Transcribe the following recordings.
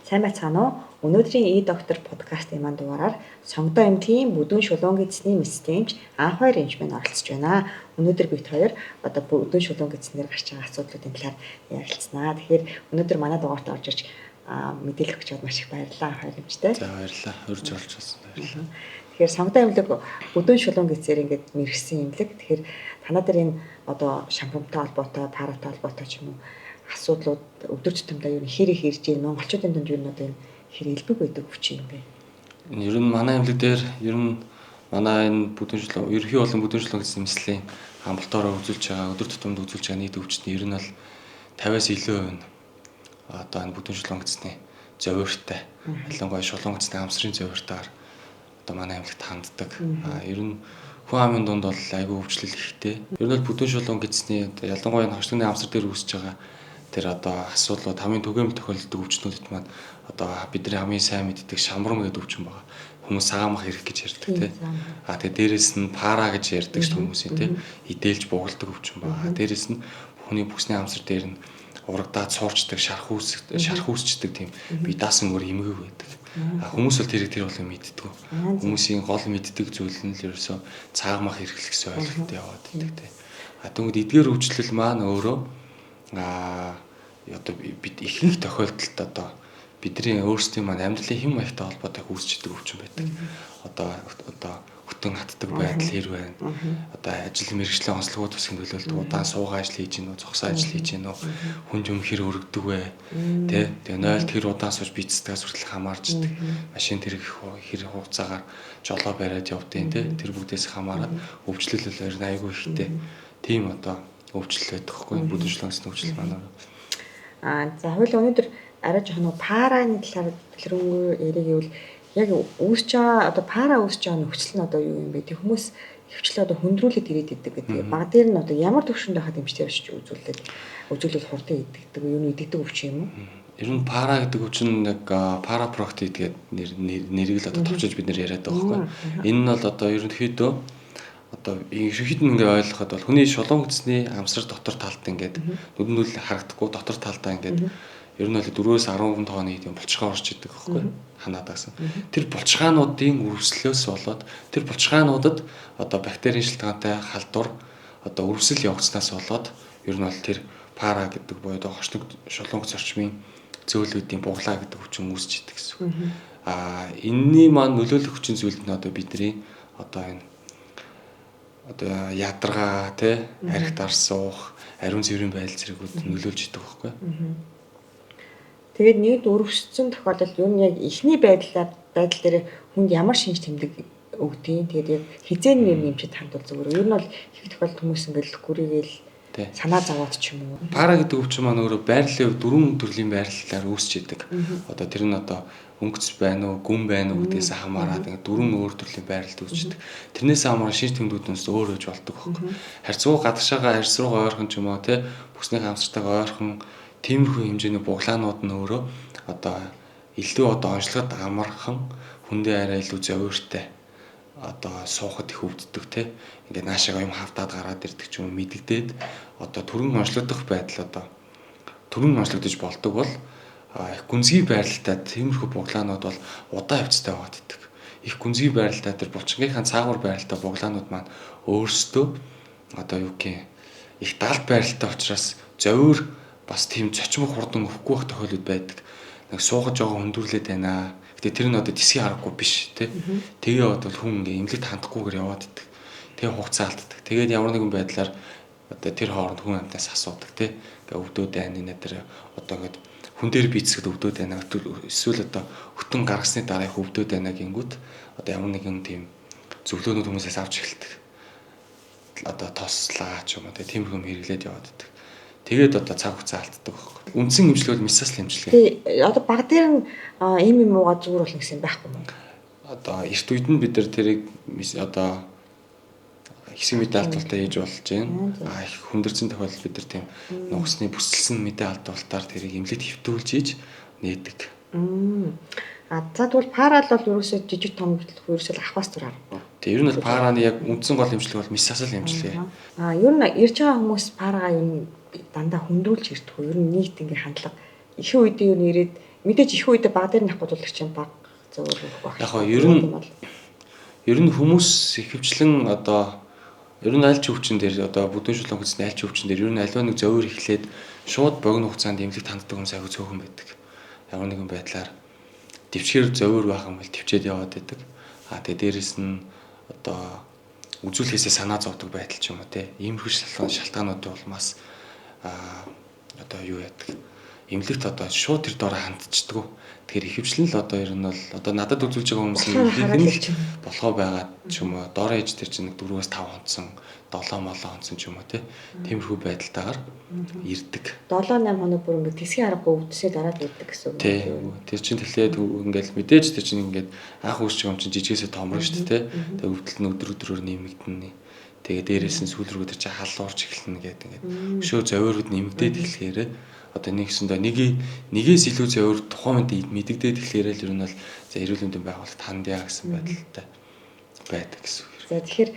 Сайн байцгаана уу? Өнөөдрийн E-Doctor подкастын маань дугаараар Сонгодоо эмнэлгийн бүдүүн шулуун гэдэсний мэс эмч Анхбаяр эмч маань оролцож байна. Өнөөдөр бид хоёр одоо бүдүүн шулуун гэдэснээр гарч байгаа асуудлуудын талаар ярилцсанаа. Тэгэхээр өнөөдөр манай дугаарт орж ирж мэдээлэл өгч чад маш их баярлалаа, Анхбаяр эмчтэй. За, баярлалаа. Урьж оролцсон баярлалаа. Тэгэхээр Сонгодоо эмнэлэг бүдүүн шулуун гэдсээр ингээд мэргэсэн эмнэлэг. Тэгэхээр танаа дээр энэ одоо шампунтай холбоотой, паратай холбоотой ч юм уу асуудлууд өдөр тутамдаа юу хэр их ирж байна? Монголчуудын дунд юу н одоо энэ хэр элбэг байдаг хүчин юм бэ? Ер нь манай эмнэлэг дээр ер нь манай энэ бүдүүн шулуун, ерөнхий болон бүдүүн шулуун гэсэн нэмслэлийн амбулаториор үзүүлж байгаа, өдөр тутамд үзүүлж байгаа нийт өвчтний ер нь бол 50-аас илүү хувь нь одоо энэ бүдүүн шулуун гэсний зовиортой, ялангуяа шулуун гэсний амсрын зовиортойгоор одоо манай эмнэлэгт ханддаг. А ер нь хүн амын дунд бол айгүй өвчлөл ихтэй. Ер нь бол бүдүүн шулуун гэсний ялангуяа энэ хошигны амсар дээр үүсэж байгаа тэр одоо асуудлууд хамгийн түгээмэл тохиолддог өвчнүүдэд маань одоо бидний хамгийн сайн мэддэг шамрам гэдэг өвчин байгаа. Хүмүүс саамах хэрэг гэж ярьдаг, тий. А тэгээ дээрэс нь пара гэж ярьдаг ш хүмүүсийн, тий. Идээлж бугалдаг өвчин байгаа. Дээрэс нь хүний бүсний амсар дээр нь урагдаад суурчдаг, шарх үүсчдэг тийм бие даасан өөр эмгэг байдаг. А хүмүүс бол тэрийг тэр болгон мэддэг. Хүмүүсийн гол мэддэг зүйл нь л ерөөсөө цаагмах хэрэглэх гэсэн ойлголттой яваад байдаг, тий. А тэгвэл эдгээр өвчлөл маань өөрөө одоо бид ихэнх тохиолдолд одоо бидний өөрсдийн маань амьдралын хэм маягтай холбоотой үүсчдэг өвчин байдаг. Одоо хөтөн хатдаг байдал хэр байна? Одоо ажил мэргэжлийн онцлогоо тусахын төлөөлөлт удаан суугаа ажил хийж гин үү, зогсоо ажил хийж гин үү, хүн юм хэр өргөдөг вэ? Тэ? Тэгээ 0 хэр удаан сууж бицдгээс хүртэл хамаарчдаг. Машин тэр хэр хугацаагаар жолоо бариад явдیں۔ Тэ? Тэр бүгдээс хамаарат өвчлөл бол ер нь айгүй ихтэй. Тийм одоо өвчлөл байдаг хгүй, бүдүүн шулуун өвчлөл манай. Аа за, хоёул өнөөдөр арай жоохон нэг параны талаар дэлгэрэнгүй ярих гэвэл яг үүсэж байгаа одоо пара үүсэж байгаа нөхцөл нь одоо юу юм бэ? Тэг хүмүүс хөвчлээ одоо хөндрүүлээд ирээд идэг гэдэг. Баг дээр нь одоо ямар төвшөнд байхад эмчтэй явж үзүүлээд үзүүлэл хурдан идэгдэг, юу нь идэгдэг өвчин юм уу? Ер нь пара гэдэг өвчин нэг парапроктит гэдэг нэрийг л одоо товчилж бид нэр яриад байгаа байхгүй. Энэ нь бол одоо ерөнхийдөө одоо ерөнхийд нь ингээ ойлгоход бол хүний шулуун гэдэсний амсар дотор талд ингээд нүдэн нүл харагдахгүй дотор талдаа ингээд ер нь бол 4-өөс 10 тооны тийм булчирхай орж идэг байхгүй, ханаадагсан. Тэр булчирхаануудын үрвслөөс болоод тэр булчирхаануудад одоо бактерийн шилтгаантай халдвар одоо үрвсэл явагдсанаас болоод ер нь бол тэр пара гэдэг буюу одоо хошног шулуун гэдэс орчмын зөөлүүдийн буглаа гэдэг өвчин үүсч идэг гэсэн. Аа энэний маань нөлөөлөх хүчин зүйл нь одоо бидний одоо энэ одоо ядаргаа, тий, арх дарс уух, ариун цэврийн байдал зэрэгүүд нөлөөлж идэг байхгүй. Тэгээд нэгд өрөвссөн тохиолдолд юу нь яг эхний байдлаар байдал дээр хүнд ямар шинж тэмдэг өгдгийг, тэгээд яг хизээ нэр нэмчид хандвал зүгээр. Ер нь бол их тохиолдолд хүмүүс ингээл гүрийгээл санаа зовоод ч юм уу. Пара гэдэг өвчин маань өөрөө байрлалын хувьд дөрвөн төрлийн байрлалаар үүсч идэг. Одоо тэр нь одоо өнгөц байна уу, гүн байна уу гэдгээс хамаарат ингээд дөрвөн өөр төрлийн байрлалд үүсчдэг. Тэрнээс хамааран шинж тэмдгүүд нь өөр байж болдог байхгүй. Харьцуу гадагшаага арьс руу ойрхон ч юм уу, те, бүснийхээ амсартайгаа ойрхон тиймэрхүү хэмжээний буглаанууд нь өөрөө одоо илүү одоо онцлогод амархан, хүндээ арай илүү зовиортой, одоо суухад их өвддөг, те, ингээд наашаага юм хавтаад гараад ирдэг ч юм уу мэдэгдээд одоо түргэн онцлогдох байдал одоо түргэн онцлогдож болдог бол их гүнзгий байралтай тиймэрхүү буглаанууд бол удаан хавцтай байгаад. Их гүнзгий байралтай тэр булчингийнхаа цаагуур байралтай буглаанууд маань өөрсдөө одоо юу гэх их далд байралтай учраас зовиор бас тийм цочмог хурдан өгөхгүй байх тохиолдол байдаг. Нэг суугаж байгаа хүндрүүлээд байна. Гэтэ тэр нь одоо тэсгийн аргагүй биш, тий. Тэгээ одоо хүн ингээ эмнэлэгт хандахгүйгээр яваад идэг. Тэгээ хугацаа алддаг. Тэгээд ямар нэгэн байдлаар одоо тэр хооронд хүн амьтаас асуудаг, тий. Ингээ өвдөөд байна нэ тэр одоо ингээд хүн дээр бийцэхэд өвдөөд байна. Эсвэл одоо хөтөн гаргасны дараа их өвдөөд байна гингүүд одоо ямар нэгэн тийм зөвлөгөөнүүд хүмүүсээс авч эхэлдэг. Одоо тослаа ч юм уу, тиймэрхүү юм хэрэглээд яваад идэг. Тэгээд одоо цаг хугацаа алддаг байхгүй. Үндсэн эмчилгээ бол мисасл эмчилгээ. Тий, одоо баг дээр нь ийм юм уугаа зүгээр болно гэсэн юм байхгүй юм уу? Одоо эрт үед нь бид нар тэрийг одоо хэсэг мэдээ алдуултаа хийж болж байна. А их хүндэрсэн тохиолдолд бид нар тийм нугасны бүсэлсэн мэдээ алдуултаар тэрийг эмнэлэгт хэвтүүлж хийж нээдэг. А за, тэгвэл парал бол ерөөсөө жижиг том гэтэл ерөөсөө авахаас зүр аргагүй. Тэгээ ер нь бол параны яг үндсэн гол эмчилгээ бол мисасл эмчилгээ. А ер нь ирж байгаа хүмүүс парагаа ер нь дандаа хөндрүүлж ирдэг. Ер нь нийт ингээ хандлага ихэнх үедээ ер нь ирээд Мэдээж их үедээ баг дээр нь авах чинь баг зөөр өгөх байх. Яг нь ер нь хүмүүс ихэвчлэн одоо ер нь аль ч өвчин дээр одоо бүдүүн шулуун гэсний аль ч өвчин дээр ер нь аливаа нэг зөөр эхлээд шууд богино хугацаанд эмнэлэгт ханддаг хүмүүс аягүй цөөхөн байдаг. Ямар нэгэн байдлаар төвчгээр зөөр байх юм бол төвчээд яваад байдаг. А тэгээ дээрэс нь одоо үзүүлэхээсээ санаа зовдөг байдал ч юм уу те. Иймэрхүү шалтгаануудын улмаас одоо юу яадаг. Эмнэлэгт одоо шууд тэр доороо хандчихдаг. Тэгэхээр ихэвчлэн л одоо ер нь бол одоо надад үзүүлж байгаа хүмүүсийн эмнэлэг нь болохоо байгаа ч юм уу. Доор ээж тэр чинь 4-5 хонцсон, 7 молоо хонцсон ч юм уу те. Тиймэрхүү байдалтайгаар ирдэг. 7-8 хоног бүр ингээд тэсгийн аргагүй өвдөсөө дараад ирдэг гэсэн үг юм. Тэр чинь тэлээд ингээд мэдээж тэр чинь ингээд анх үүсч байгаа юм чинь жижигээсээ томрно шүү дээ те. Тэгээ өвдөл нь өдөр өдрөөр нэмэгдэнэ. Тэгээ дээрээс нь сүүл рүү тэр чинь халуурч эхэлнэ гэдэг ингээд өшөө зовиорууд нэмэгдээд эхлэхээр одоо нэгсэндээ нэгээс илүү зовиор тухайн үед мэдэгдээд эхлэхээр л ер нь бол за эрүүл мэндийн байгууллагт хандъя гэсэн байдалтай байдаг гэсэн үг. За тэгэхээр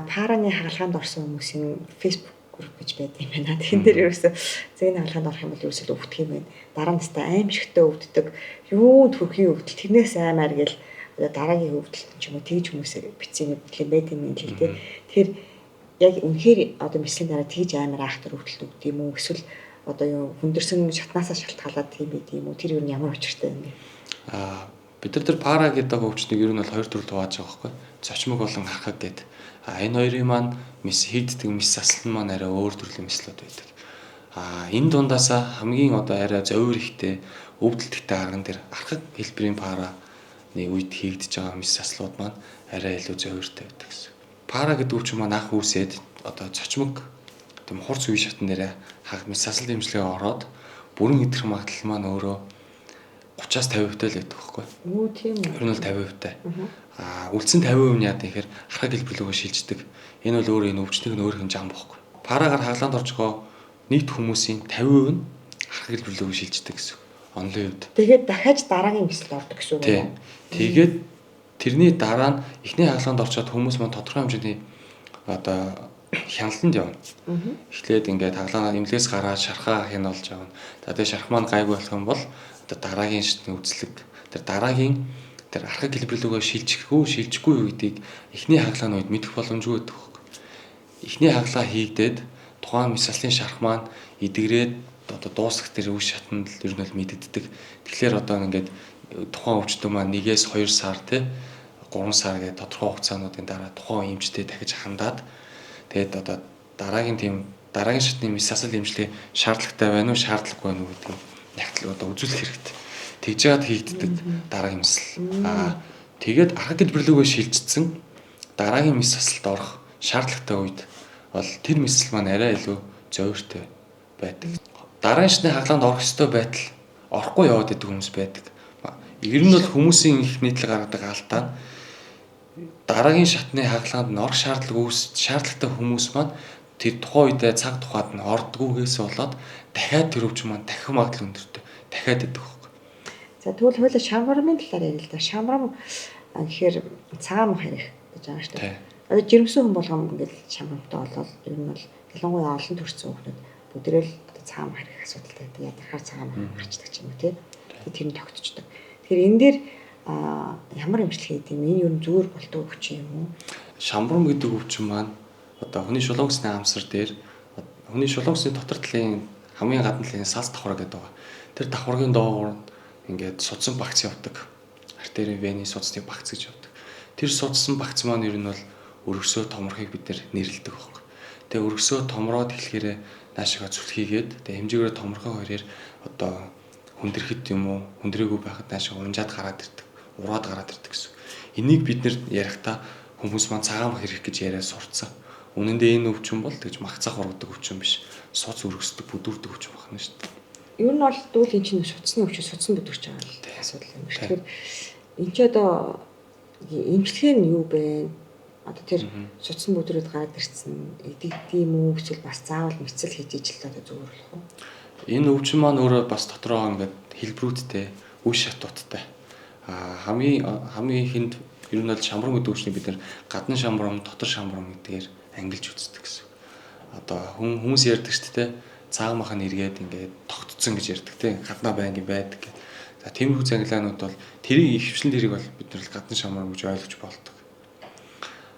параны хагалгаанд орсон хүмүүсийн Facebook групп гэж байдаг юм байна. Тэгэн дээр ерөөсөө зэний хагалгаанд орох юм бол ерөөсөө өвдөх юм байна. Дараа нь өстой аимшигтэй өвддөг. Юунд төрхийн өвдөл тэрнээс аймаар гэл одоо дараагийн өвдөлт ч юм уу тэгж хүмүүсээ бичсэн юм байт юм л дээ. Тэгэхээр яг үнэхээр одоо мэслийн дараа тэгж аймаар айхтар өвдөлт өгд юм уу эсвэл одоо юу хүндэрсэн шатнаасаа шалтгаалаад тийм байд юм уу? Тэр юу ямар учиртай юм бэ? Бид нар тэр пара гэдэг өвчнийг ер нь бол хоёр төрөлд хувааж байгаа байхгүй. Зочмог болон хархаг гэдэг. Энэ хоёрын маань мис хийгддэг мис заслан маань арай өөр төрлийн мислүүд байдаг. Энэ дундаасаа хамгийн одоо арай зовир ихтэй өвдөлт ихтэй арган дээр архаг хэлбэрийн параны үед хийгдэж байгаа мис заслууд маань арай илүү зовиртой байдаг гэсэн. Пара гэдэг өвчин маань анх үүсээд одоо зочмог тийм хурц үе шатн дээр мис засал дэмжлэгээ ороод бүрэн идэхэр магадлал маань өөрөө 30-аас 50% л байдаг байхгүй. Үу тийм үү. Ер нь бол 50%. Үлдсэн 50% нь яа гэхээр хархаг хэлбэрлүүгээ шилждэг. Энэ бол өөрөө энэ өвчнөх нь өөрөх нь жам байхгүй. Парагаар хагалгаанд орж байгаа нийт хүмүүсийн 50% нь хархаг хэлбэрлүүгээ шилждэг гэсэн үг. Онлын хувьд. Тэгээд дахиад дараагийн мэслэлд ордог гэсэн үг үү? Тэгээд тэрний дараа нь эхний хагалгаанд орчоод хүмүүс маань тодорхой хэмжээний одоо хяналтанд явна. Эхлээд ингээд хагалгаа эмнэлгээс гараад шархаа хяналж явна. За тэгээд шарх маань гайгүй болох юм бол одоо дараагийн шатны үзлэг тэр дараагийн тэр архаг хэлбэрлүүгээ шилжих үү шилжихгүй юу гэдгийг эхний хагалгааны үед мэдэх боломжгүй байдаг хөөх. Эхний хагалгаа хийгдээд тухайн мис заслын шарх маань эдгэрээд одоо дуусах тэр үе шатанд л ер нь бол мэдэгддэг. Тэгэхээр одоо ингээд тухайн өвчтөн маань 1-2 сар те 3 сар гэдэг тодорхой хугацаануудын дараа тухайн эмчтэй дахиж хандаад тэгээд одоо дараагийн тийм дараагийн шатны мис засал эмчилгээ шаардлагатай байна уу шаардлагагүй байна уу гэдгийг нягтлаг одоо үзүүлэх хэрэгтэй. Тэгж яагаад хийгддэг дараагийн мэсэл. Тэгээд арга хэлбэрлүүгээ шилжчихсэн дараагийн мис засалд орох шаардлагатай үед бол тэр мэсэл маань арай илүү зовиртой байдаг. Дараагийн шатны хагалгаанд орох ёстой байтал орохгүй яваад идэг хүмүүс байдаг. Ер нь бол хүмүүсийн их нийтлэг гаргадаг алдаа нь дараагийн шатны хагалгаанд нь орох шаардлага шаардлагатай хүмүүс маань тэр тухайн үедээ цаг тухайд нь ордгүйгээс болоод дахиад тэр өвчин маань дахин магадлал өндөртэй дахиад идэх байхгүй. За тэгвэл хоёлаа шамбармын талаар ярил л да. Шамбарм гэхээр цагаан мах ярих гэж байгаа шүү дээ. Одоо жирэмсэн хүн болгон ингээл шамбармтай болоод ер нь бол ялангуяа олон төрсэн хүмүүс бүгдээрээ л одоо цагаан мах ярих асуудалтай байдаг. Ядаргаар цагаан мах гарчдаг ч юм уу тий. Тэр нь тогтчдаг. Тэгэхээр энэ дээр ямар эмчилгээ хийдэг юм? Энэ ер нь зүгээр болдог өвчин юм уу? Шамбарм гэдэг өвчин маань одоо хүний шулуун гэсний амсар дээр хүний шулуун гэсний дотор талын хамгийн гадна талын салс давхар гэдэг байгаа. Тэр давхаргийн доогуур ингээд судсан багц явдаг. Артерийн вений судасны багц гэж явдаг. Тэр судсан багц маань ер нь бол өргөсөө томрохыг бид нэр нэрлэдэг байхгүй. Тэгээ өргөсөө томроод эхлэхээр наашигаа зүлхийгээд тэгээ хэмжээгээр томрохын хоёроор одоо хүндрэхэд юм уу хүндрээгүй байхад наашигаа унжаад гараад ирдэг. Ураад гараад ирдэг гэсэн. Энийг бид нэр ярихдаа хүмүүс маань цагаан мах хэрэг гэж яриад сурцсан. Үнэн дээр энэ өвчин бол тэгж магцаах ургадаг өвчин биш. Суц өргөсдөг, бүдүүрдэг өвчин байна шүү дээ. Ер нь бол дүүл эн чинь судасны өвчин, судсан бүдүүрч байгаа асуудал юм биш. Тэгэхээр энэ ч одоо эмчилгээ нь юу бэ? Одоо тэр судсан бүдрүүд гараад ирсэн эдэгдэм юм уу эсвэл бас заавал мэцэл хийж ижил одоо зүгээр болох уу? Энэ өвчин маань өөрөө бас дотроо ингээд хэлбэрүүдтэй, үе шатуудтай. Хамгийн ихэнд ер нь бол шамбрам гэдэг өвчнийг бид нэр гадна шамбрам, дотор шамбрам гэдгээр ангилж үздэг гэсэн. Одоо хүмүүс ярьдаг шүү дээ. Цагаан мах нь эргээд ингээд тогтцсон гэж ярьдаг тийм. Гаднаа байнгын байдаг гэх. За тиймэрхүү зангилаанууд бол тэрийг ихэвчлэн тэрийг бол бид нар гадна шамрам гэж ойлгож болдог.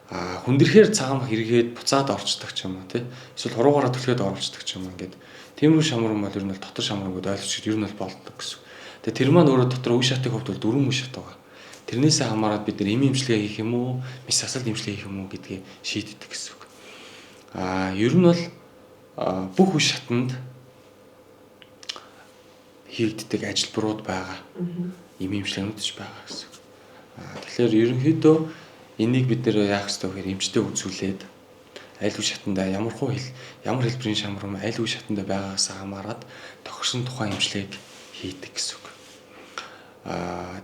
А хүндрэхээр цагаан хэрэгээд буцаад орчдөг ч юм уу тий. Эсвэл хуруугаараа түлхээд оруулцдаг ч юм уу ингээд тиймэрхүү шамрам бол ер нь бол дотор шамрам гэдээ ойлгож ер нь бол болдог гэсэн. Тэгээ тэр маань өөрөө дотор үе шатын хувьд бол дөрвөн үе шат байгаа. Тэрнээсээ хамаарат бид нар эм имчилгээ хийх юм уу, мэс засал имчилгээ хийх юм уу гэдгийг шийддэг гэсэн үг. А ер нь бол бүх үе шатанд хийгддэг ажилбарууд байгаа. Эм имчилгээнүүд ч байгаа гэсэн үг. Тэгэхээр ерөнхийдөө энийг бид нэр яах ёстой гэхээр эмчтэй үзүүлээд аль үе шатанда ямар хэлбэрийн шамрам аль үе шатанда байгаагаас хамаарат тохирсон тухайн эмчилгээг хийдэг гэсэн үг.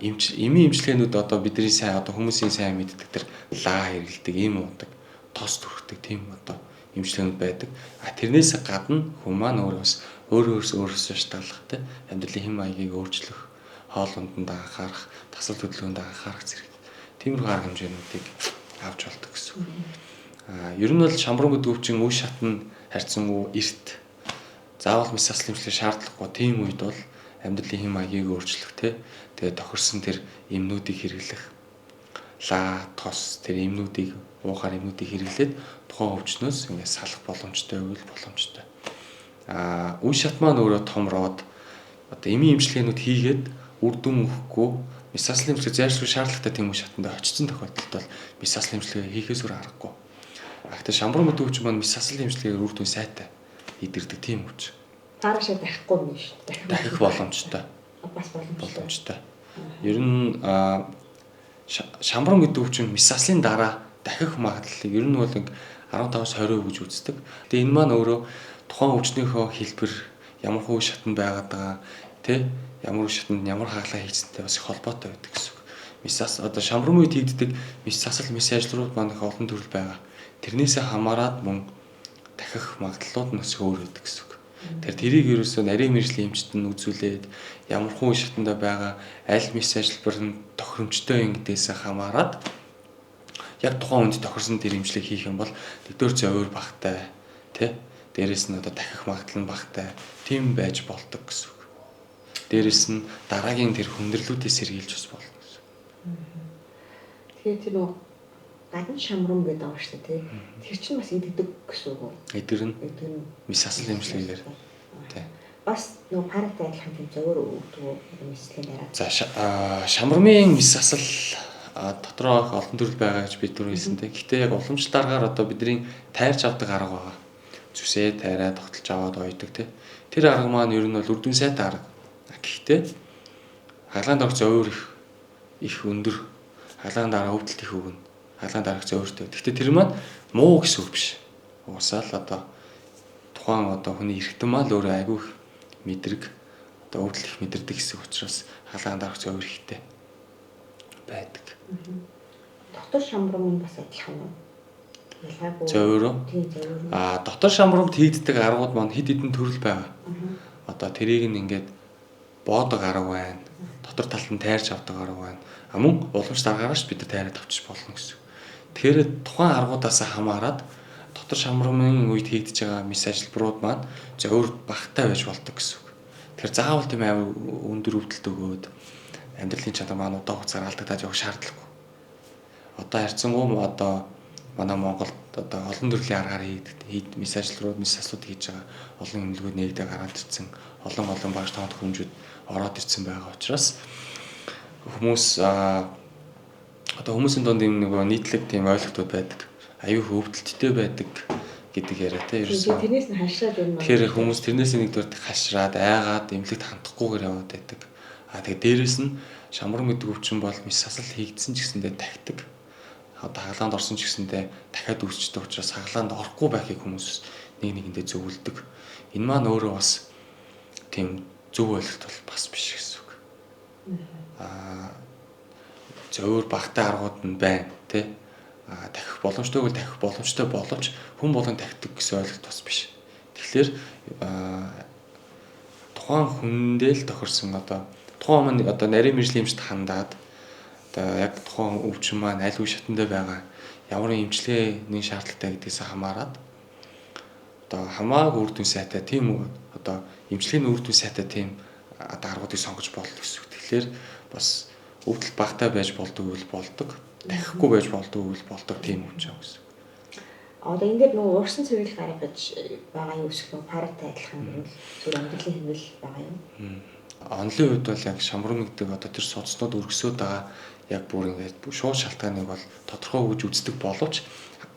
Эмийн эмчилгээнүүд одоо бидний сайн одоо хүмүүсийн сайн мэддэг тэр лаа хэрэглэдэг, эм уудаг, тос түрхдэг тийм одоо эмчилгээнүүд байдаг. А тэрнээс гадна хүн маань өөрөө бас өөрөөсөө шалтгааллах тийм амьдралын хэм маягийг өөрчлөх, хоол унданд анхаарах, дасгал хөдөлгөөнд анхаарах зэрэг тиймэрхүү арга хэмжээнүүдийг авч болдог гэсэн үг. Ер нь бол шамрам гэдэг өвчин үе шатнд харьцангуй эрт заавал мэс засал эмчилгээ шаардлагагүй тийм үед бол амьдралын хэм маягийг өөрчлөх те тэгээ тохирсон тэр эмнүүдийг хэрэглэх, лаа, тос тэр эмнүүдийг уухаар эмнүүдийг хэрэглээд тухайн өвчнөөс ингээд салах боломжтой байвал боломжтой. Үе шат маань өөрөө томроод одоо эмийн эмчилгээнүүд хийгээд үр дүн өгөхгүй мэс засал эмчилгээ зайлшгүй шаардлагатай тийм үе шатанд очсон тохиолдолд бол мэс засал эмчилгээ хийхээс өөр аргагүй. Гэхдээ шамрам гэдэг өвчин маань мэс засал эмчилгээгээр үр дүн сайтай идэрдэг тийм өвчин. Цаараашаа дахихгүй юм шүү дээ. Дахих боломжтой. Бас боломжтой. Ер нь шамрам гэдэг өвчин мэс заслын дараа дахих магадлалыг ер нь бол 15-аас 20% гэж үздэг. Тэгээ энэ маань өөрөө тухайн өвчнийхөө хэлбэр, ямар үе шатанд байгаад байгаа, тэ ямар үе шатанд ямар хаглаа хийцэнтэй бас их холбоотой байдаг гэсэн үг. Мэс зас одоо шамрам үед хийгддэг мэс засал, мэс ажилларуд маань их олон төрөл байгаа. Тэрнээсээ хамаарат мөн дахих магадлалууд нь бас өөр байдаг гэсэн үг. Тэгэхээр тэрийг ерөөсөө нарийн мэргэжлийн эмчт нь үзүүлээд ямар үе шатанда байгаа аль мэс ажиллбар нь тохиромжтой юм гэдээсээ хамаарат яг тухайн хүнд тохирсон тэр эмчилгээ хийх юм бол тэдгээр зовир багтай тий дээрэс нь одоо дахих магадлал нь багтай тийм байж болдог гэсэн үг. Дээрэс нь дараагийн тэр хүндрэлүүдээс сэргийлж бас болно гэсэн. Тэгэхээр тэр нөгөө гадна шамрам гэдэг байгаа шүү дээ тий. Тэр чинь бас идэгдэг гэсэн үг үү? Эдгэрнэ. Мэс засал эмчилгээгээр. Тий. Бас нөгөө паратай адилхан тийм зовир өгдөг үү мэслийн дараа. За шамрамын мэс засал дотроо их олон төрөл байгаа гэж бид түрүү хэлсэн тий. Гэхдээ яг уламжлалт аргаар одоо бидний тайрч авдаг арга байгаа. Зүсээ тайраа тогтолж аваад ойдог тий. Тэр арга маань ер нь бол үр дүн сайтай арга. Гэхдээ хаглаан дарах зовир их өндөр, хаглаан дараа өвдөлт их өгнө. Хаглаан дарах зовиртой. Гэхдээ тэр маань муу гэсэн үг биш. Угсаал одоо тухайн одоо хүний эргэтэн маань л өөрөө айгүй их мэдрэг, одоо өвдөл их мэдэрдэг гэсэн учраас хаглаан дарах зовир ихтэй байдаг. Дотор шамрам нь бас адилхан уу? Ялгаагүй. Зовир уу? Тийм, зовир. Дотор шамрамд хийгддэг аргууд маань хэд хэдэн төрөл байгаа. Одоо тэрийг нь ингээд боодог арга байна. Дотор талд нь тайрч авдаг арга байна. А мөн уламж даргаараа ч бид нар тайраад авчиж болно гэсэн. Тэгэхээр тухайн аргуудаас хамаарат дотор шамрамын үед хийгдэж байгаа мэс ажилбарууд маань зовир багтай байж болдог гэсэн үг. Тэгэхээр заавал тийм амар өндөр өвдөлт өгөөд амьдралын чанар маань удаан хугацаар алдагдаад явах шаардлагагүй. Одоо харьцангуй одоо манай Монголд одоо олон төрлийн аргаар хийгддэг мэс ажилрууд, мэс заслууд хийж байгаа олон эмнэлгүүд нэгдээ гараад ирсэн, олон багш тоон төхөөрөмжүүд ороод ирсэн байгаа учраас хүмүүс одоо хүмүүсийн дунд юм нөгөө нийтлэг тийм ойлголтууд байдаг. Аюу өвдөлттэй байдаг гэдэг яриа те ерөөсөө. Тэрнээс нь хашраад юм. Тэгэхээр хүмүүс тэрнээс нэгдүгээр хашраад айгаад эмнэлэгт хандахгүйгээр яваад байдаг. Тэгээ дээрэс нь шамрам гэдэг өвчин бол мэс засал хийгдсэн ч гэсэндээ тахидаг. Одоо хаглаанд орсон ч гэсэндээ дахиад үүсчдэг учраас хаглаанд орохгүй байхыг хүмүүс нэг нэгэндээ зөвлөдөг. Энэ маань өөрөө бас тийм зөв ойлголт бол бас биш гэсэн үг. Зовир багтай аргууд нь байна тий. Дахих боломжтой бол дахих боломжтой боловч хүн болгон дахидаг гэсэн ойлголт бас биш. Тэгэхээр тухайн хүндээ л тохирсон одоо тухайн маань одоо нарийн мэргэжлийн эмчт хандаад одоо яг тухайн өвчин маань аль үе шатандаа байгаа ямар эмчилгээний шаардлагатай гэдгээс хамаарат одоо хамаагүй үр дүн сайтай тийм одоо эмчилгээний үр дүн сайтай тийм одоо аргуудыг сонгож болно гэсэн үг. Тэгэхээр бас өвдөлт багтаа байж болдог үйл болдог. Дахихгүй байж болдог үйл болдог тийм өвчин гэсэн. Одоо энэ дээр нөгөө уурсан цэвэрлэх арга гэж байгаа юу эсвэл нөгөө паратай адилхан юм зүгээр амьдралын хэмнэл байгаа юм. Онлын хувьд бол яг шамрам гэдэг одоо тэр судснууд өргөсөөд байгаа яг бүр ингээд шууд шалтгааныг бол тодорхой өгж үздэг боловч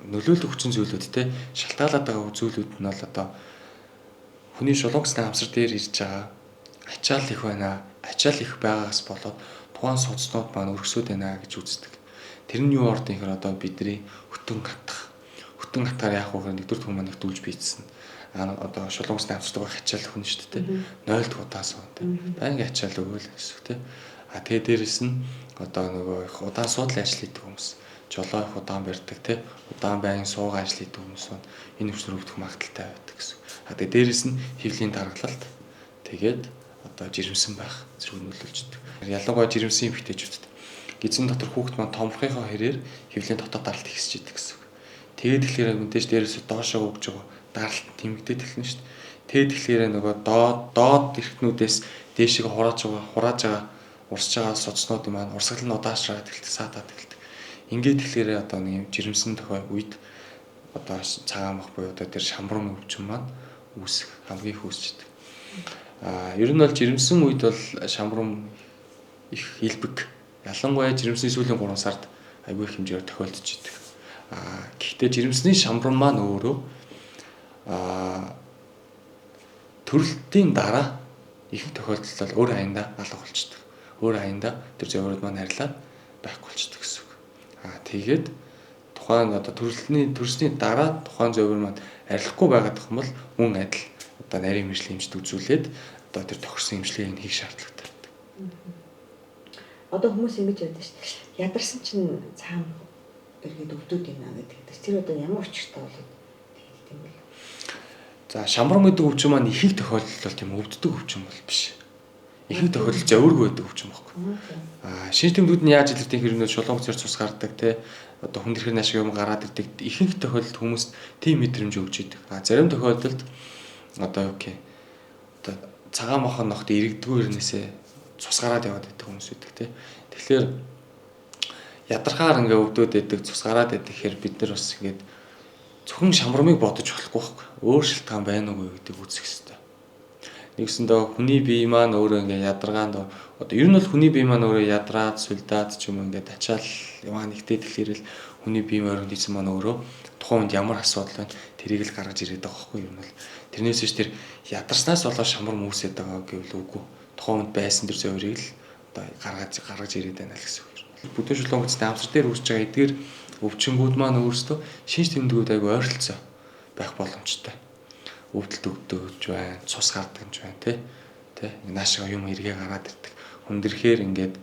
нөлөөлөх хүчин зүйлүүд те шалтгаалаад байгаа зүйлүүд нь бол одоо хүний шулуунгсны амсар дээр ирж байгаа ачаал их байна. Ачаал их байгаагаас болоод тухайн судснууд маань өргөсөөд байна гэж үздэг. Тэр нь юу орд юм хэрэг одоо бидний хөтөн хатах. Хөтөн хатгаар яах вэ гэхээр нэгдүгээр хүмүүс маань дүүлж бийдсэн. Одоо шулуунгсны амсардаг ачаал хүн шүү дээ. 0 дахь удаа суун те. Байнгын ачаал өгөөл гэсэн үг те. А тэгээ дээрэс нь одоо нөгөө их удаан суудлын ажил хийдэг хүмүүс, жолоо их удаан барьдаг те. Удаан байнгын суугаа ажил хийдэг хүмүүс маань энэ өвчнөр өвдөх магадлалтай байдаг гэсэн. А тэгээ дээрэс нь хэвлийн даргалалт тэгээд одоо жирэмсэн байх зэрэг нөлөөлждөг. Ялангуяа жирэмсэн эмэгтэйчүүдэд гизэн дотор хүүхэд маань томрохынхоо хэрээр хэвлийн дотоод даралт ихсэж идэг гэсэн. Тэгээд тэгэхээр мэдээж дээрээс доошоо өгж байгаа даралт тэмэгдээд эхэлнэ шүү дээ. Тэгээд тэгэхээр нөгөө доод эрхтнүүдээс дээшээ хурааж байгаа урсж байгаа судснууд маань урсгал нь удаашраад эхэлдэг, саатаад эхэлдэг. Ингээд тэгэхээр одоо нэг жирэмсэн тохиол үед одоо цагаан мах буюу одоо тэр шамрам өвчин маань үүсэх хамгийн их үүсчихдээ. Ер нь бол жирэмсэн үед бол шамрам их илбэг. Ялангуяа жирэмсний сүүлийн 3 сард айгүй их хэмжээгээр тохиолдож идэг. Гэхдээ жирэмсний шамрам маань өөрөө төрөлтийн дараа ихэнх тохиолдолд бол өөр аяндаа алга болчдөг. Өөр аяндаа тэр зовиорууд маань арилаад байхгүй болчдөг гэсэн үг. Тэгээд тухайн одоо төрсний дараа тухайн зовиор маань арилахгүй байгаад их юм бол мөн адил одоо нарийн мэржлийн эмчилгээ үзүүлээд одоо тэр тохирсон эмчилгээг хийх шаардлагатай байдаг. Одоо хүмүүс ингэж ярьдаг шүү дээ. Ядарсан чинь цаам эргээд өвдөд байна гэдэг. Тэр одоо ямар учиртай болоод тэгдэг юм бэ? За шамрам гэдэг өвчин маань ихэнх тохиолдолд бол тийм өвддөг өвчин бол биш. Ихэнх тохиолдолд зовиргүй байдаг өвчин байхгүй. Шинж тэмдгүүд нь яаж илэрдэг хэрнээ шулуун цэр цус гардаг те одоо хүн төрхөр наашиг юм гараад ирдэг. Ихэнх тохиолдолд хүмүүст тийм мэдрэмж өгч идэг. Зарим тохиолдолд одоо юу гэх одоо цагаан мохон ногт ирэгдгүү хэрнээсээ цус гараад яваад байдаг хүмүүс байдаг те. Тэгэхээр ядархаар ингээ өвдөд байдаг, цус гараад байдаг гэхээр бид нар бас ингээд зөвхөн шамрамыг бодож болохгүй байхгүй. Өөр шалтгаан байна уу гэдгийг үзэх хэрэгтэй. Нэгсэндээ хүний бие маань өөрөө ингээ ядаргаанд одоо ер нь бол хүний бие маань өөрөө ядраад, сулдаад ч юм уу ингээ ачаал яваа нэгтээ тэгэхээр л хүний бие морин хийсэн маань өөрөө тухайн хүнд ямар асуудал байна тэрийг л гаргаж ирээд байгаа байхгүй юу юм бол. Тэрнээс биш тэр ядарснаас болоод шамрам үүсээд байгаа гэвэл үгүй. Тухайн хүнд байсан тэр зовирыг л одоо гаргаж ирээд байна л гэсэн үг. Бүдүүн шулуун гэсний амсар дээр үүсэж байгаа эдгээр өвчнгүүд маань өөрсдөө шинж тэмдгүүд айгүй ойролцоо байх боломжтой. Өвдөлт өгдөж байна, цус гардаг юм байна тий. Тэ наашаа юм эргээ гараад ирдэг. Хүндрэхээр ингээд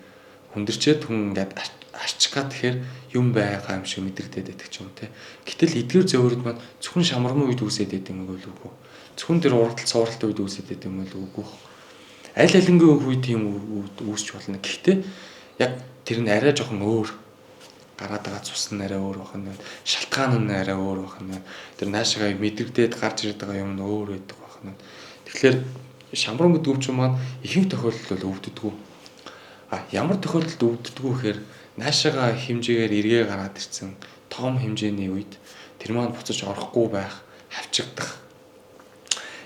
хүндэрчээд хүн ингээд арчих гад тэгэхээр юм байгаа юм шиг мэдрэгдээд байдаг ч юм тий. Гэтэл эдгээр зөөрөд маань зөвхөн шамармын үед үүсээд байдаг юм уу үгүй. Зөвхөн тэр урагтал цовралтын үед үүсээд байдаг юм уу үгүй. Аль алингийн үед тийм үүсч болно. Гэхдээ яг тэр нь арай жоохон өөр гараад байгаа цус нь арай өөр байх нь, шалтгаан нь арай өөр байх нь, тэр наашгаа мэдрэгдээд гарч ирээд байгаа юм нь өөр байдаг байх нь. Тэгэхээр шамрам гэдэг өвчин маань ихэнх тохиолдолд бол өвддөггүй. Ямар тохиолдолд өвддөггүй гэхээр наашаага хэмжээгээр эргээ гараад ирсэн том хэмжээний үед тэр маань буцаж орохгүй байх, хавчигдах,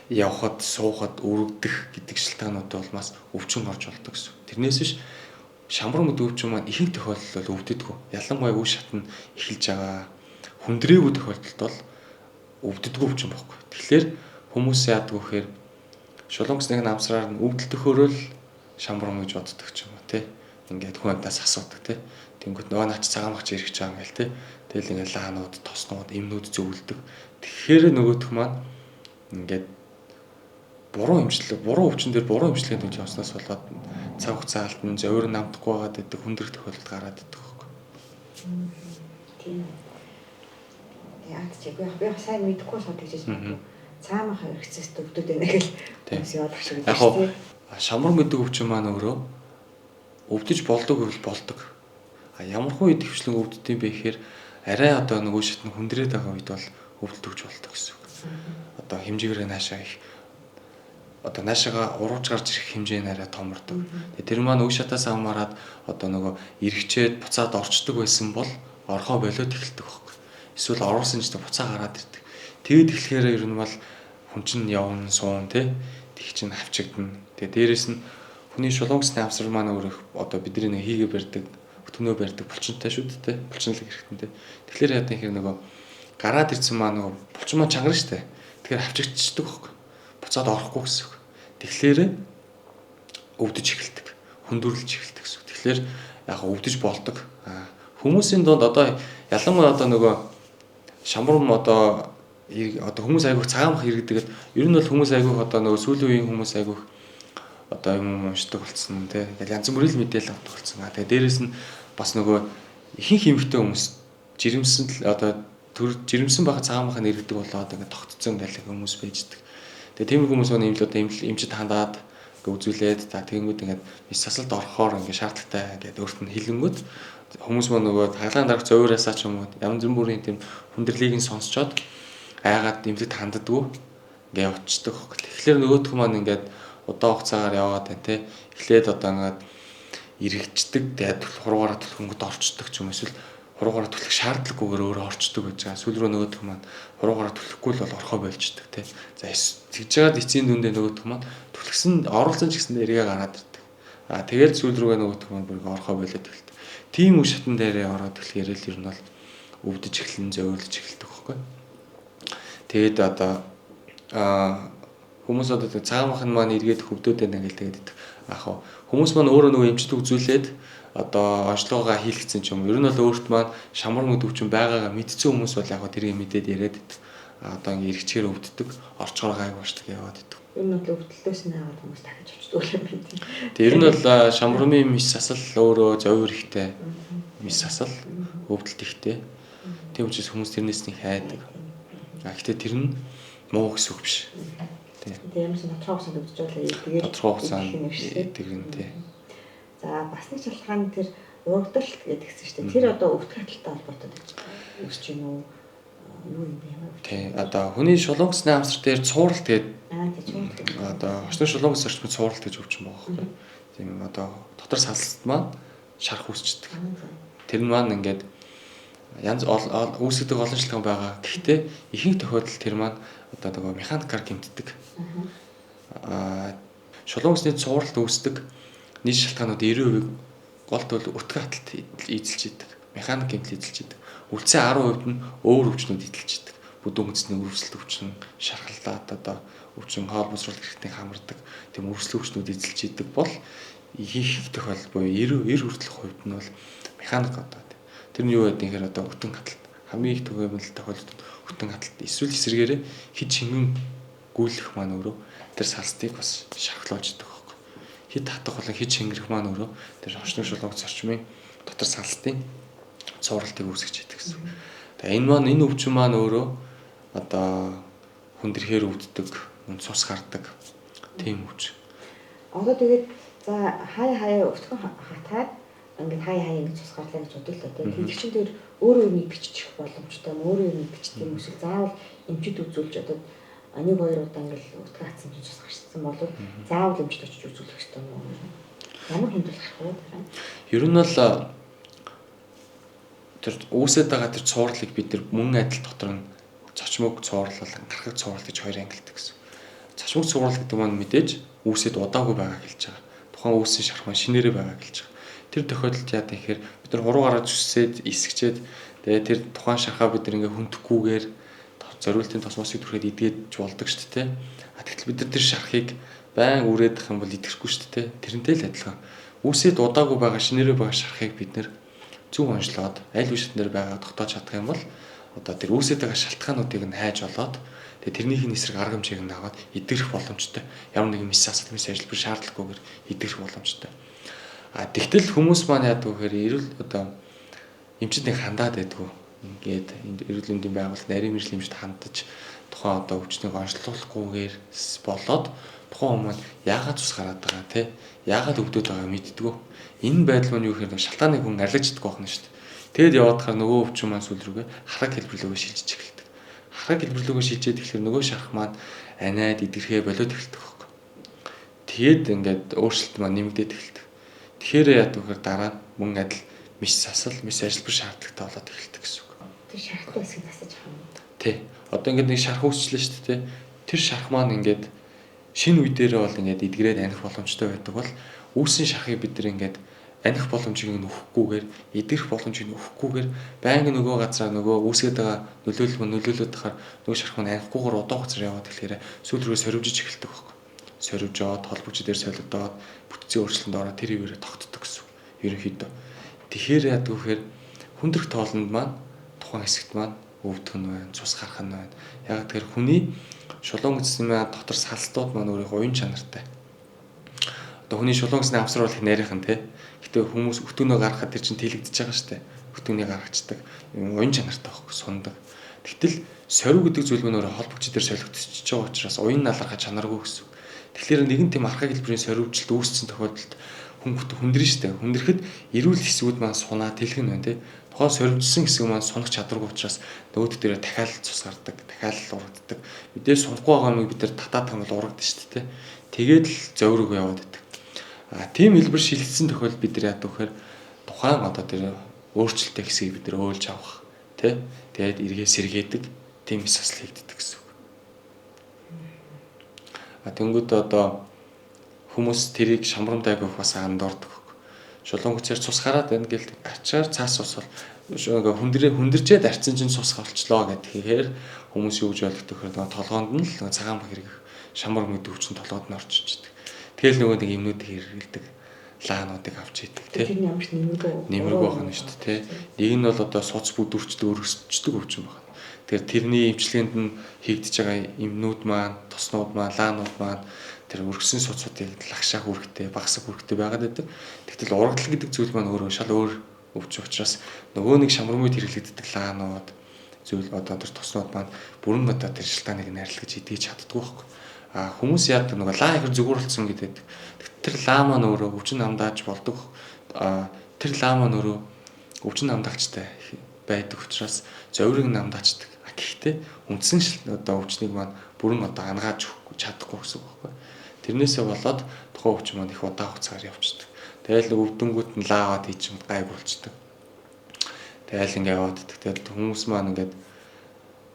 явхад, суухад өргөдөх гэдэг шалтгаанууд болмаас өвчин орж болдог гэсэн. Тэрнээс биш шамрам гэдэг өвчин маань ихэнх тохиолдолд бол өвддөггүй. Ялангуяа үе шат нь эхэлж байгаа хүндрээгүй тохиолдолд бол өвддөггүй өвчин байхгүй. Тэгэхээр хүмүүс яадаг вэ гэхээр шулуунгсны намсраар нь өвдөлт төхөөрөл шамрам гэж боддог ч юм уу тий. Ингээд хүн амтаас асуудаг тий. Тэнгүүт нөгөө наач цагаан махч ирэх гэж байгаа юм гээл тий. Тэгэл ингээд лаанууд, тоснууд, эмнүүд зөвлөдөг. Тэгэхээр нөгөөх маань ингээд буруу эмчлэг, буруу өвчин дээр буруу эмчилгээнд үнд явснаас болоод цаг хугацаа алдна, зовир намдахгүй байгаад байдаг, хүндрэх тохиолдол гараад байдаг байхгүй. Тийм. Яг ч би сайн мэдэхгүй сууд гэж байна. Цаамах хэрэгцээс өвдөд байна гэл хүмүүс явах шиг байдаг тийм. Шамрам гэдэг өвчин маань өөрөө өвдөж болдог гэвэл болдог. Ямар хуу үед хвшлэн өвддөг юм бэ гэхээр арай одоо нөгөө шат нь хүндрээд байгаа үед бол өвдөлт өгч болдог гэсэн үг. Одоо хэмжээгээр наашаа их одоо наашаага урууж гарч ирэх хэмжээ нь арай томордог. Тэгээ тэр маань үе шатаас хамаарат одоо нөгөө эргэчээд буцаад орчдөг байсан бол орхоо болиод эхэлдэг байхгүй. Эсвэл оруулсан ч буцаа гараад ирдэг. Тэгээд эхлэхээр ер нь бол хүн чинь явна суун тий. Тэг чинь хавчигдана. Тэгээ дээрэс нь хүний шулуунгсны авсар маань өөрөө одоо бидний нэг хийгээ барьдаг, өтгөнөө барьдаг булчинтай шүү дээ, булчинлаг хэрэгтэнтэй. Тэгэхээр яа гэхээр нөгөө гараад ирсэн маань нөгөө булчин маань чангарна шүү дээ. Тэгэхээр хавчигдчихдаг байхгүй. Буцаад орохгүй гэсэн үг. Тэгэхээр өвдөж эхэлдэг, хүндүрлж эхэлдэг гэсэн үг. Тэгэхээр яг өвдөж болдог. Хүмүүсийн дунд одоо ялангуяа одоо нөгөө шамрам одоо хүмүүс айгүйх цагаан мах иргэдэг. Ер нь бол хүмүүс айгүйх одоо нөгөө сүүлийн үеийн хүмүүс айгүйх одоо юм уншдаг болсон тий. Ингээл янз бүрийн л мэдээлэл авдаг болсон. Тэгээ дээрэс нь бас нөгөө ихэнх эмэгтэй хүмүүс жирэмсэн одоо төр жирэмсэн байхад цагаан мах нэргэдэг болоод ингээд тогтцсон байлаг хүмүүс байждаг. Тэгээ тийм хүмүүс маань имэл одоо эмчид хандаад ингээ үзүүлээд за тэгэнгүүт ингээд мис сасалд орохоор ингээ шаардлагатай гэдэг өөрт нь хэлэнгүүт хүмүүс маань нөгөө хаглаан дарах зовиураасаа ч юм уу янз бүрийн тийм хүндрэлийг нь сонсчоод айгаад эмнэлэгт ханддаггүй ингээ явчихдаг. Тэгэхээр нөгөөх маань ингээд удаан хугацаагаар яваад байна те. Эхлээд одоо ингээд эргэждэг, тэгээд хуруугаараа түлхэнгүүд орчдөг ч юм эсвэл хуруугаараа түлхэх шаардлагагүйгээр өөрөө орчдөг гэж байгаа. Сүүл рүү нөгөөх маань хуруугаараа түлхэхгүй л бол орхоо болждаг те. За тэгж жагаад эцсийн дүндээ нөгөөх маань түлхсэн оруулсан ч гэсэн эргээ гараад ирдэг. А тэгээд сүүл рүүгээ нөгөөх маань бүр орхоо болоод эхэлдэг. Тийм үе шатан дээрээ ороод эхлэхээр л ер нь бол өвдөж эхлэн зөөлөж эхэлдэг байхгүй. Тэгээд одоо хүмүүс одоо цагаан мах нь маань эргээд хөвдөөд байна гэж тэгээд идэх. Яг хаа хүмүүс маань өөрөө нөгөө эмчилт үзүүлээд одоо онцлогоо хийлгэсэн ч юм уу. Ер нь бол өөрт маань шамар мөд өвчин байгаагаа мэдсэн хүмүүс бол яг тэрийг мэдээд яриад идэх. Одоо ингээ эргэчгээр өвддөг, орчгоор гайг башдаг яваад идэх. Ер нь бол өвдөлтөөс нь аваад хүмүүс дахиж очдөг юм байна тийм. Тэг ер нь бол шамрын мис сасал өөрөө зовир ихтэй. Мис сасал өвдөлт ихтэй. Тийм учраас хүмүүс тэрнээс нэг хайдаг. А гэхдээ тэр нь муу гэсэн үг биш. Тэгээ ямар ч тодорхой хугацаанд өвдөж байлаа. Тэгээд тодорхой хугацаанд тэгрэн тий. За бас нэг шалтгаан тэр урагдалт гэдгсэн шүү дээ. Тэр одоо өвдөх хаталтай холбоотой гэж үүсэж гин үү? Юу юм бэ? Ямар тий. Одоо хүний шулуунгсны амсар дээр цууралт гэдэг тий цууралт. Одоо орчин шулуунгс орчмын цууралт гэж өвчин байгаа байхгүй. Тийм одоо дотор салсалт маань шарх үүсчдэг. Тэр нь маань ингээд янз үүсгэдэг олон шалтгаан байгаа. Гэхдээ ихэнх тохиолдолд тэр маань одоо нөгөө механикаар гэмтдэг. Шулуунгсны цууралт үүсдэг нийт шалтгаанууд 90% гол төл өтгөн хаталт эзэлж идэг. Механик гэмтэл эзэлж идэг. Үлдсэн 10% нь өөр өвчнүүд эзэлж идэг. Бүдүүн үндэсний өрөвсөлт өвчин, шархалдаад одоо өвчин, хоол босруулах хэрэгтнийг хамардаг тийм өрөвслийн өвчнүүд эзэлж идэг бол их тохиолдол буюу 90 хүртэлх хувьд нь бол механик одоо тэр нь юу гэдэг юм хэрэг одоо өтөн хаталт хамгийн их төгөөмөл тохиолдолд өтөн хаталт эсвэл эсрэгээрээ хид шингэн гүйлэх маань өөрөө тэр салстыг бас шархлуулж идэг байхгүй. Хид татах болон хид шингэрэх маань өөрөө тэр орчны шулууг зарчмын дотор салстын цууралтыг үүсгэж идэг гэсэн. Тэгээ энэ маань энэ өвчин маань өөрөө одоо хүндрэхээр өвддөг, цус гардаг тийм өвчин. Одоо тэгээд за хаяа өвтгөн хатаад ингээд хаяа ингэж цус гарлаа гэж бодлоо тийм. Тэр чинь тэр өөрөө юм идчихчих боломжтой, өөрөө юм идчихдэг юм эсвэл заавал эмчит үзүүлж одоо нэг хоёр удаа ингээд өвтгөн хатсан чинь цус гарсан бол заавал эмчит очиж үзүүлэх ёстой юм уу? Ямар хүндрэл гарах вэ? Ер нь бол тэр үүсээд байгаа тэр цуурлыг бид тэр мөн адил дотор нь цочмог цуурлал, гархаг цуурлал гэж хоёр ангилдаг гэсэн. Цочмог цуурлал гэдэг маань мэдээж үүсээд удаагүй байгаа хэлж байгаа. Тухайн үүссэн шарх маань шинээрээ байгаа хэлж байгаа. Тэр тохиолдолд яа гэхээр бид нар хуруугаараа зүсээд эсгчээд тэгээд тэр тухайн шархаа бид нар ингээ хүндхгүйгээр зориултын тос мосыг түрхэд идгээд ч болдог шүү дээ. А тэгтэл бид нар тэр шархыг байн үрээдэх юм бол идэхгүй шүү дээ. Тэрнтэй л адилхан. Үүсээд удаагүй байгаа шинээрээ байгаа шархыг бид нар зөв онцлоод аль биш дээр байгаа тогтоож чадах юм бол одоо тэр үүсээд байгаа шалтгаануудыг нь хайж олоод тэгээ тэрнийх нь эсрэг арга хэмжээг нь аваад идэгрэх боломжтой. Ямар нэгэн мис асал мис ажиллах шаардлагагүйгээр идэгрэх боломжтой. А тэгтэл хүмүүс маань яадаг вэ гэхээр эрүүл одоо эмчид нэг хандаад байдгүй. Ингээд эрүүл мэндийн байгууллага нарийн мэргэжлийн эмчид хандаж тухайн одоо өвчнийг онцлуулахгүйгээр болоод тухайн хүмүүс яагаад цус гараад байгаа те яагаад өвдөд байгааг мэддэггүй. Энэ байдал маань юу гэхээр шалтгааныг хүн арилгаж чаддаггүй байна шүү дээ. Тэгэд яваад хаар нөгөө өвчин маань сүүл рүүгээ хараг хэлбэрлүүгээ шилжиж эхэлдэг. Хараг хэлбэрлүүгээ шилжээд эхлэхээр нөгөө шарх маань аниад идэрхээ болоод эхэлдэг байхгүй. Тэгээд ингээд өөрчлөлт маань нэмэгдээд эхэлдэг. Тэгэхээр яадаг вэхээр дараа нь мөн адил мэс сасал, мэс ажилбар шаардлагатай болоод эхэлдэг гэсэн үг. Тэр шархтай хэсгийг засаж авах юм. Тий. Одоо ингээд нэг шарх үүсчлээ шүү дээ. Тэр шарх маань ингээд шинэ үе дээрээ бол ингээд эдгэрээд аних боломжтой байдаг бол үүсэн шархыг бид нар ингээд аних боломжийг нь өгөхгүйгээр, эдгэрэх боломжийг нь өгөхгүйгээр байнга нөгөө газараа нөгөө үүсгээд байгаа нөлөөлөл нөлөөлөд тахаар нөгөө шарх маань анихгүйгээр удаан хугацаар яваад тэгэхээр сүүл рүү сорвжиж эхэлдэг байхгүй. Сорвжоод, холбогч дээр солигдоод, бүтцийн өөрчлөлтөнд ороод тэр ивэрээ тогтдог гэсэн үг. Ерөнхийдөө. Тэгэхээр яадаг вэхээр хүндрэх тоолонд маань тухайн хэсэгт маань өвдөх нь байна, цус гарах нь байна. Яг тэгэхээр хүний шулуун гэсний маань дотор салстууд маань өөрийнхөө уян чанартай. Одоо хүний шулуун гэсний авсар бол их нарийнхан тий. Гэтэ хүмүүс өтгөнөө гаргахад тэр чинь тэлэгдэж байгаа штэ. Өтгөнийг гаргацдаг. Уян чанартай байхгүй сундаг. Тэгтэл сорив гэдэг зүйл маань өөрөө холбогч дээр солигдчихж байгаа учраас уян налархаа чанаргүй гэсэн. Тэгэхээр нэгэн тийм архаг хэлбэрийн сорвичлалт үүссэн тохиолдолд хүн хүндрэн штэ. Хүндрэхэд эрүүл хэсгүүд маань сунаа тэлэх нь байна тий. Тухайн сорвижсан хэсэг маань сунах чадваргүй учраас нөгөөд дээрээ дахиад цус гардаг, дахиад урагддаг. Мэдээж сунахгүй байгаа юмыг бид нар татаад юм бол урагдана шүү дээ. Тэгээд л зовирог яваад байдаг. А тийм хэлбэр шилжсэн тохиолдолд бид нар яадаг вэхээр тухайн одоо тэр өөрчлөлттэй хэсгийг бид нар өөлж авах тий. Тэгээд эргээ сэргээдэг тийм эс асал хийгддэг гэсэн үг. А тэнгууд одоо хүмүүс тэрийг шамрамтай гэх бас андуурдаг. Шулуун хүчээр цус гараад байна гэл ачаар цаас цус бол хүндрээ хүндэрчээд арцсан чинь цус голчлоо гэх тэгэхээр хүмүүс юу гэж ойлгох вэ? Нөгөө толгоонд нь л цагаан бах хэрэг шамар гэдэг өвчин толгойд нь орж ичдэг. Тэгэл нөгөө нэг юмнуудыг хэрэгэлдэг лаануудыг авч идэг тий. Тэр нь ямар ч нэмэргүй нэмэргүй байх нь шүү дээ тий. Нэг нь бол одоо суц бүдүрчдэг өргөсчдөг өвчин байна. Тэгэхээр тэрний эмчилгээнд нь хийгдэж байгаа юмнууд маань, тоснууд маань, лаанууд маань тэр өргөсөн суцуудыг лагшаах үүрэгтэй, багасгах үүрэгтэй байгаад байдаг. Тэгтэл урагдлал гэдэг зүйл маань өөрөө шал өөр өвчин учраас нөгөө нэг шамрмууд хэрэглэгддэг лаанууд зүйл одоо тэр тоснууд маань бүрэн одоо тэр шалтгааныг найрлагаж идэж чаддгүй байхгүй. А хүмүүс яадаг нөгөө лаа ихэр зүгээр болсон гэдэг. Тэр лаа маань өөрөө өвчин намдааж болдог. А тэр лаа маань өөрөө өвчин намдагчтай байдаг учраас зовирыг намдаачдаг. А гэхдээ үндсэн одоо өвчнийг маань бүрэн одоо ангааж өгөхгүй чадахгүй гэсэн үг байхгүй. Тэрнээсээ болоод тухайн өвчин маань их удаан хугацаагаар явчихдаг. Тэгэл өвдөнгүүт нь лаагаад хийчих юм гайг болчдөг. Тэгэл ингээ яваад идэх. Тэгэл хүмүүс маань ингээд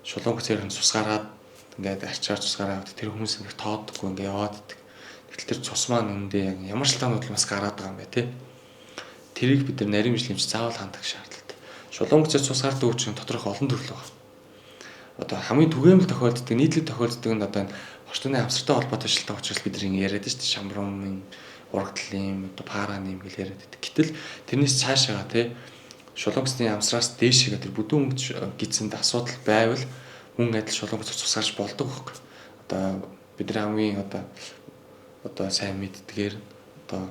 шулуун хүчээр нь цус гаргаад ингээд арчаар цус гараад тэр хүмүүс ингээ тооддоггүй ингээ яваад идэх. Тэгтэл тэр цус маань үндэ ямар шалтгаанууд бас гараад байгаа юм бэ те. Тэрийг бид нар нарийн мэдлэмж заавал хандах шаардлагатай. Шулуун хүчээр цус гардаг өвчин доторх олон төрөл байгаа. Одоо хамгийн түгээмэл тохиолддог, нийтлэг тохиолддог нь одоо энэ орчны амсартай холбоотой шалтгаан учраас бид нар ингэ яриад шүү дээ. Шамрум, урагдлын, одоо параны юм гэл яриад байдаг. Гэтэл тэрнээс цаашаага те шулуун гэсний амсраас дээшээгээ тэр бүдүүн өнгөц гидсэнд асуудал байвал мөн адил шулуун гэс цус гарч болдог байхгүй. Одоо бид нар хамгийн одоо сайн мэддгээр одоо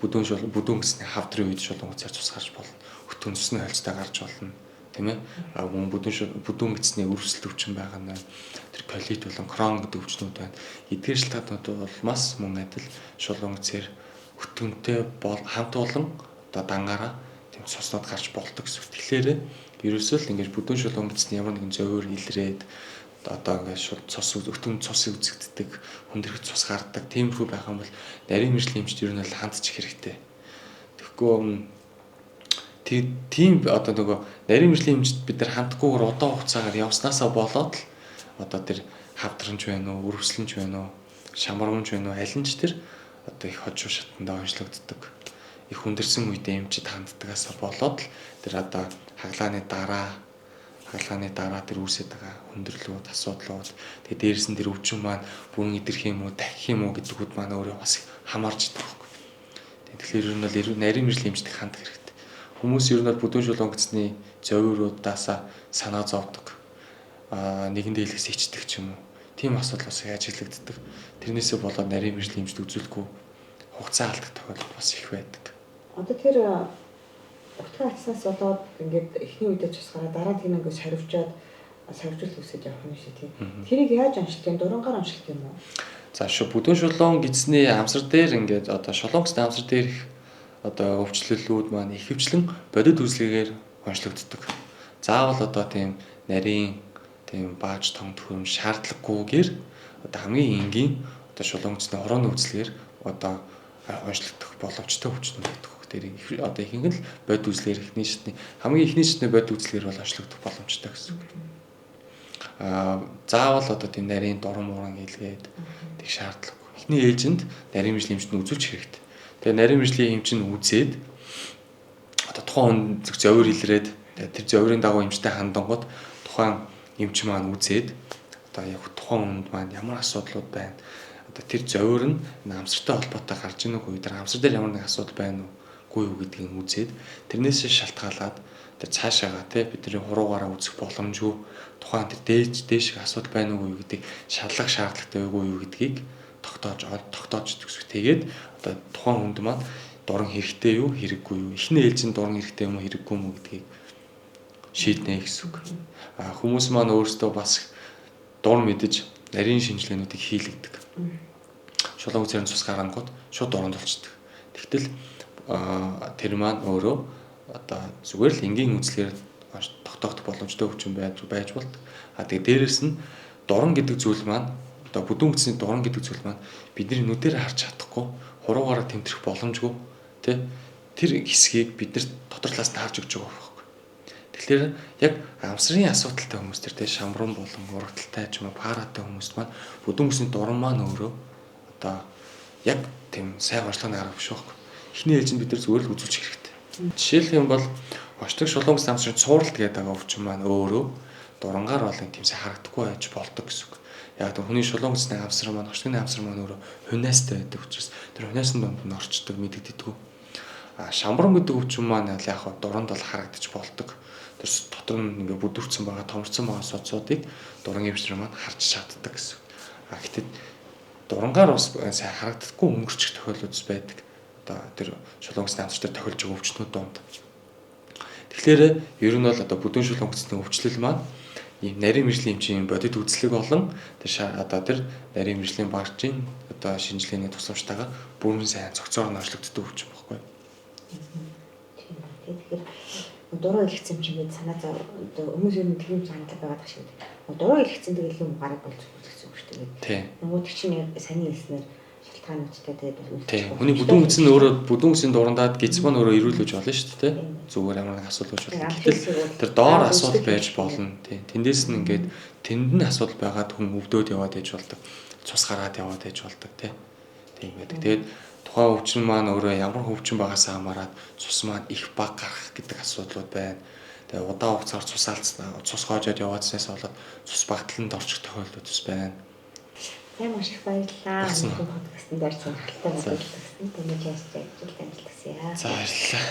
бүдүүн гэсний хавдрын үед шулуун гэсээр цус гарч болно. Өтгөн цусны хольцтой гарч болно. Тийм ээ. А мөн бүдүүн гэсний өрсөлд өвчин байгаа нь тэр колит болон крон гэдэг өвчнүүд байна. Эдгээр шалтгаанууд бол бас мөн адил шулуун гэсээр өтгөнтэй бол хамт олон одоо дангаараа тийм цуснууд гарч болдог гэсэн. Тэгэхээр ерөөсөө л ингэж бүдүүн шулуун гэсний ямар нэгэн зовир илрээд одоо ингээд шууд цус өтгөн цус үзэгддэг, хүндрэх цус гардаг тиймэрхүү байх юм бол нарийн мэржлийн эмчд ер нь бол хандчих хэрэгтэй. Тэгэхгүй тийм одоо нөгөө нарийн мэржлийн эмчд бид нар хандахгүйгээр удаан хугацаагаар явснаасаа болоод л одоо тэр хавдранч байна уу, өрөвслөнч байна уу, шамарманч байна уу, аль нь ч тэр одоо их хожуу шатанд онцлогддог. Их хүндэрсэн үедээ эмчид ханддагасаа болоод л тэр одоо хаглааны дараа тэр үүсээд байгаа хүндрэлүүд, асуудлууд, тэгээ дээрс нь тэр өвчин маань бүрэн идэрх юм уу, дахих юм уу гэдгүүд маань өөрөө бас хамаарч байгаа байхгүй. Тэгэхээр ер нь бол нарийн мэржлийн эмчдэг хандах хэрэгтэй. Хүмүүс ер нь бол бүдүүн шулуун гэсний зовиуруудаасаа санаа зовдөг. Аа нэгэндээ хэлэхээс ичдэг ч юм уу. Тийм асуудал бас ажиглагддаг. Тэрнээсээ болоод нарийн мэржлийн эмчд үзүүлэхгүй хугацаа алдах тохиолдол бас их байдаг. Одоо тэр утгаа атснаас болоод ингээд эхний үедээ цус гараа дараа тийм ингээд сорвжоод сорвжил үүсэж явах юм шиг тийм. Тэрийг яаж онцлох юм? Дурангаар онцлох юм уу? За шүү бүдүүн шулуун гэсний амсар дээр ингээд одоо шулуун гэсний амсар дээр их одоо өвчлөлүүд маань ихэвчлэн бодит үзлэгээр онцлогддог. Заавал одоо тийм нарийн тийм бааж том төхөөрөмж шаардлагагүйгээр одоо хамгийн энгийн одоо шулуун гүцний хорооны үзлэгээр одоо онцлогдох боломжтой өвчнүүд байдаг. Тэр одоо ихэнх нь л бодит үзлэгээр эхний шатны хамгийн эхний шатны бодит үзлэгээр бол онцлогдох боломжтой гэсэн үг. Заавал одоо тийм нарийн дуран муран хийлгээд тэг шаардлагагүй. Эхний ээлжинд нарийн мэргэжлийн эмчэнд үзүүлж хэрэгтэй. Тэгээ нарийн мэргэжлийн эмч нь үзээд одоо тухайн хүн зөв зовир илрээд тэр зовирын дагуу эмчтэй хандангууд тухайн эмч маань үзээд одоо яг тухайн хүнд маань ямар асуудлууд байна. Одоо тэр зовир нь амсартай холбоотой гарч ийн үгүй тэр амсар дээр ямар нэг асуудал байна уугүй юу гэдгийг үзээд тэрнээсээ шалтгаалаад тэр цаашаага тий бидний хуруугаараа үзэх боломжгүй тухайн тэр дээш асуудал байна уугүй юу гэдгийг шалгах шаардлагатай үгүй юу гэдгийг тогтоож төгсөх. Тэгээд одоо тухайн хүнд маань дуран хэрэгтэй юу хэрэггүй юу эхний ээлжинд дуран хэрэгтэй юм уу хэрэггүй юм уу гэдгийг шийднэ гэсэн үг. Хүмүүс маань өөрсдөө бас дур мэдэж нарийн шинжилгээнүүдийг хийлэгдэг. Шулуун үсэрэн цус гарангууд шууд дуранд болчдөг. Тэгтэл тэр маань өөрөө одоо зүгээр л энгийн үзлэгээр тогтоох боломжтой өвчин байж болдог. Тэгээ дээрэс нь дуран гэдэг зүйл маань одоо бүдүүн үсний дуран гэдэг зүйл маань бидний нүдээр харж чадахгүй хуруугаараа тэмтрэх боломжгүй тий тэр хэсгийг бид нар дотор талаас нь харж өгч байгаа байхгүй. Тэгэхээр яг амсрын асуудалтай хүмүүс тэр тий шамран болон урагталтай ч юм уу паратай хүмүүс маань бүдүүн үсний дуран маань өөрөө одоо яг тийм сайн онцлогны арга биш байхгүй. Эхний ээлжинд бид нар зүгээр л үзүүлчих хэрэгтэй. Жишээлх юм бол очдог шулуун үсний амсрын цууралт гэдэг байгаа өвчин маань өөрөө дурангаар болон тийм сайн харагдахгүй байж болдог гэсэн үг. Яг тэр хүний шулуун үсний амсрын маань очдгийн амсрын маань өөрөө хуниастай байдаг учраас тэр хуниасны дунд нь орчдөг мэдэгддэг. Шамбран гэдэг өвчин маань яг хаа дуранд бол харагдаж болдог. Тэр дотор нь ингээ бүдүүрсэн байгаа, томорцсон байгаа судсуудыг дуран эмчнэр маань харж чаддаг гэсэн. Гэтэл дурангаар бас сайн харагддаггүй өнгөрчих тохиолдол байдаг. Одоо тэр шулуун үсний амсар дээр тохиолж байгаа өвчнүүд дунд. Тэгэхээр ер нь бол одоо бүдүүн шулуун үсний өвчлөл маань ийм нарийн мэргэжлийн эмчийн бодит үзлэг болон тэр одоо тэр нарийн мэргэжлийн багжийн одоо шинжилгээний тусламжтайгаар бүрэн сайн цогцоор нь онцлогддог өвчин байхгүй. Тийм. Тэгэхээр дуруу илгэсэн юм чинь гээд санаа зов хүмүүс ер нь тийм санал байгаад байгаа шиг. Дуруу илгэсэн тэгэл юм гараг болж үзсэн юм шүү дээ. Нөгөө тэр чинь яг саний хэлснээр шалтгаануудтай тэгээд үлдчих. Хүний бүдүүн үс нь өөрөө бүдүүн үсийн дурандаад гиз маань өөрөө эрүүлж болно шүү дээ. Зүгээр ямар нэг асуудал үүсч болно. Гэтэл тэр доор асуудал байж болно. Тийм. Тэндээс нь ингээд тэнд нь асуудал байгаад хүн өвдөөд яваад ээж болдог. Цус гараад яваад ээж болдог тий. Тийм байдаг. Тэгээд тухайн өвчин маань өөрөө ямар өвчин байгаасаа хамаарат цус маань их бага гарах гэдэг асуудлууд байна. Тэгээ удаан хугацаар цус алдсан, цус хоожоод яваадснаас болоод цус багтланд орчих тохиолдол бас байна. За маш их баярлалаа. Подкастт орж сонирхолтой мэдээлэл өгсөн. Тэмээ яаж ажил амжилт хүсье. За баярлалаа.